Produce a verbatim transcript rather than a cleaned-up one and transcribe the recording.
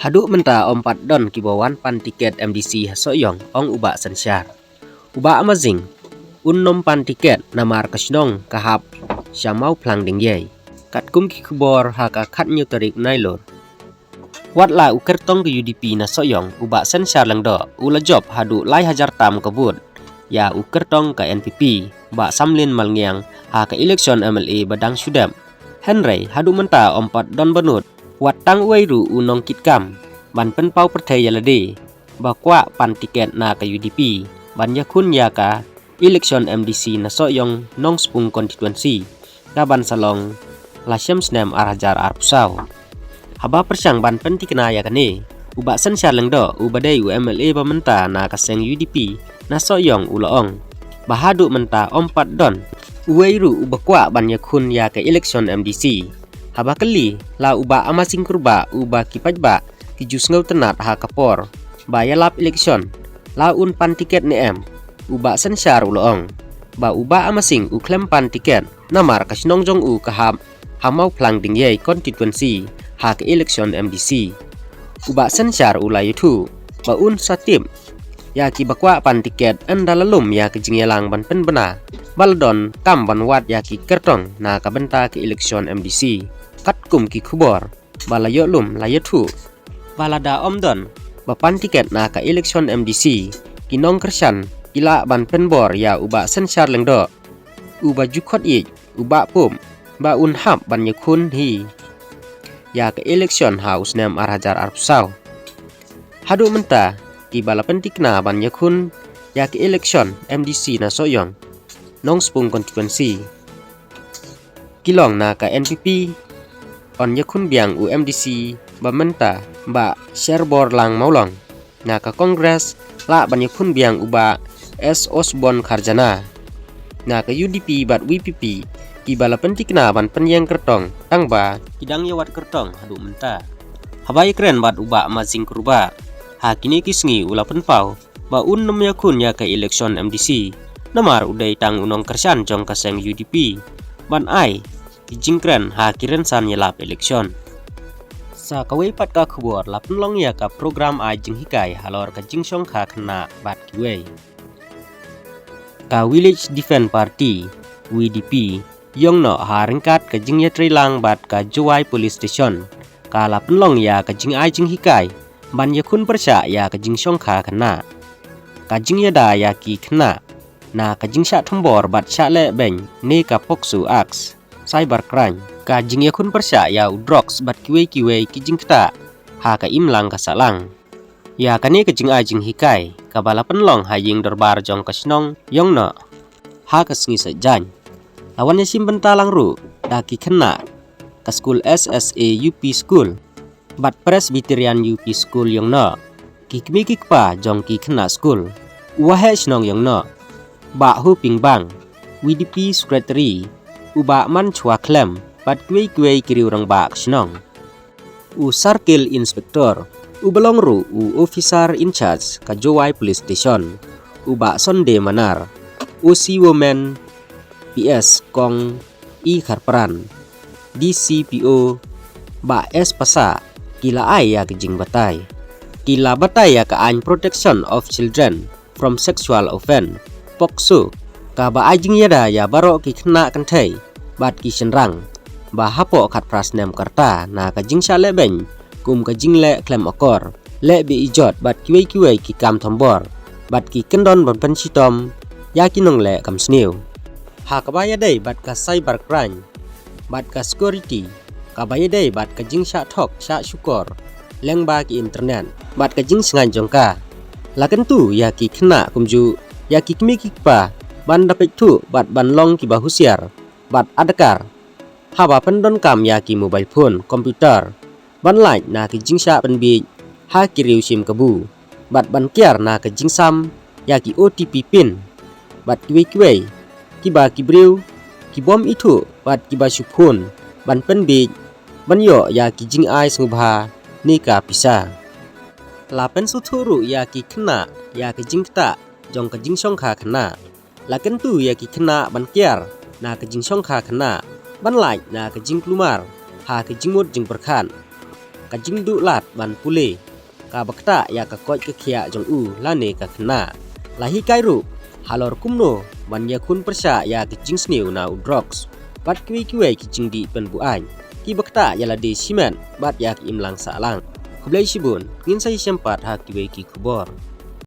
Haduh mynta ym pat don kiba wan pan tiket M D C ha Sohiong, ong u Bah Synshar. U Bah Amazing un nym pan tiket namar ka shnong ka hap sha Mawphlang Dingïei. Katkum ki khubor ha ka khatnyiew tarik Nailur. Wat la u kyrtong ka U D P na Sohiong, u Bah Synshar Lyngdoh u la jop haduh lai hajar tam ka vote ïa u kyrtong ka N P P, Bah Samlin Malngiang, ha ka election M L A ba dang shu dep. Hynrei haduh mynta ym pat don bynnud wat tang uwei ruh u nongkitkam ban pynpaw pyrthei ïa lade ba kwah pan tiket na ka U D P ban ïakhun ïa ka election M D C na Sohiong Nongspung constituency, kaban sa long la shem snem ar hajar arphew saw. Haba pyrshang ban pyntikna ïa kane, u Bah Synshar Lyngdoh uba dei u M L A ba mynta na ka seng U D P na Sohiong u la ong ba haduh mynta ym pat don uwei ruh uba kwah ban ïakhun ïa ka election M D C. Haba kylli la u Bah Amazing Kurbah uba ki paidbah ki ju sngewtynnat ha ka por ba ïalap election, la un pan tiket ne em, u Bah Synshar u la ong ba u Bah Amazing u khlem pan tiket namar ka shnong jong u ka hap ha Mawphlang Dingïei constituency ha ka election M D C. U Bah Synshar u la ïathuh ba un sa tip ïa kiba kwah pan tiket ynda la lum ïa ka jingïalang ban pynbna ba la donkam ban wad ïa ki kyrtong na ka bynta ka election M D C. Katkum ki khubor ba la ïoh lum la ïathuh ba lada ym don ba pan tiket na ka election M D C, ki nongkyrshan ki lah ban pynbor ïa u Bah Synshar Lyngdoh, uba ju khot ïeit u Bah Pop, ba un hap ban ïakhun hi ïa ka election ha u snem ar hajar arphew saw. Haduh mynta kiba la pyntikna ban ïakhun ïa ka election M D C na Sohiong Nongspung constituency ki long na ka N P P, yn ïakhun biang u M D C ba mynta, Bah Sherborlang Mawlong. Na ka Congress lah ban ïakhun biang u Bah S Osborn Kharjana. Na ka U D P bad V P P kiba la pyntikna ban pynïeng kyrtong tang ba ki dang ïawad kyrtong haduh mynta. Haba ïakren bad u Bah Amazing Kurbah ha kine ki sngi u la pynpaw ba un nym ïakhun ïa ka election M D C namar u dei tang u nongkyrshan jong ka seng U D P ban ai ki jingkren ha ki rynsan ïalap election. Sa kawei pat ka khubor la pynlong ïa ka program ai jinghikai halor ka jingshongkha khynnah bad kiwei. Ka Village Defence Party, V D P, Yongnoh ha ryngkat ka jingïatreilang bad ka Jowai Police Station ka la pynlong ïa ka jingai jinghikai ban ïakhun pyrshah ïa ka jingshongkha khynnah. Ka jingïada ïa ki khynnah na ka jingshah thombor bad shah leh beiñ ne ka POCSO Act, cyber crime, ka jingïakhun pyrshah ïa u drugs bad kiwei kiwei ki jingktah ha ka imlang ka sahlang. Ïa kane ka jingai jinghikai kaba la pynlong ha ïing dorbar jong ka shnong Yongnoh ha ka sngi Saitjaiñ, la wan ïashim bynta lang ruh da ki khynnah ka skul S S A U P School bad Presbyterian U P School Yongnoh, ki kmie ki kpa jong ki khynnah skul, u waheh shnong Yongnoh, Bah Hu Ping Bang, V D P Secretary, u Bah Man Chwa Khlem bad kiwei kiwei ki riew rangbah ka shnong. U Circle Inspector uba long ruh u Officer in Charge ka Jowai Police Station, u Bah Sunday Manar, O C Women P S Kong E Kharpran, D C P O Bah S Passah, ki la ai ïa ka jingbatai. Ki la batai ïa ka aiñ Protection of Children from Sexual Offence, POCSO, kaba ai jingïada ïa baroh ki khynnah kynthei bad ki shynrang ba hapoh khatphra snem ka rta na ka jingshah leh beiñ kum ka jingleh khlem akor, leh be-ijot bad kiwei kiwei ki kam thombor bad ki kyndon ban pynshitom ïa ki nongleh kam sniew. Ha kaba ïadei bad ka cyber crime bad ka security, kaba ïadei bad ka jingshah thok shah shukor lyngba ki internet bad ka jingshngaiñ jong ka, la kyntu ïa ki khynnah kumjuh ïa ki kmie ki kpa ban da peit thuh bad ban long kiba husiar bad adkar haba pyndonkam ïa ki mobile phone, computer, ban lait na ki jingshah pynbiej ha ki riew shim kabu bad ban kiar na ka jingsam ïa ki O T P pin bad kiwei kiwei kiba ki briew ki bym ithuh bad kiba shu phone ban pynbiej ban ïoh ïa ki jingai sngewbha ne ka pisa. La pynsngewthuh ruh ïa ki khynnah ïa ki jingktah jong ka jingshongkha khynnah. La kyntu ïa ki khynnah ban kiar na ka jingshongkha khynnah, ban lait na ka jingkulmar ha ka jingmut jingpyrkhat. ka jingduh lad ban pule kaba ktah ïa ka koit ka khiah jong u lane ka khynnah. La hikai ruh halor kumno ban ïakhun pyrshah ïa ka jingsniew na u drugs bad kiwei kiwei ki jingdih pynbuain kiba ktah ïa lade shimet bad ïa ka imlang sahlang. Khublei shibun, ngin sa ïashem pat ha kiwei ki khubor.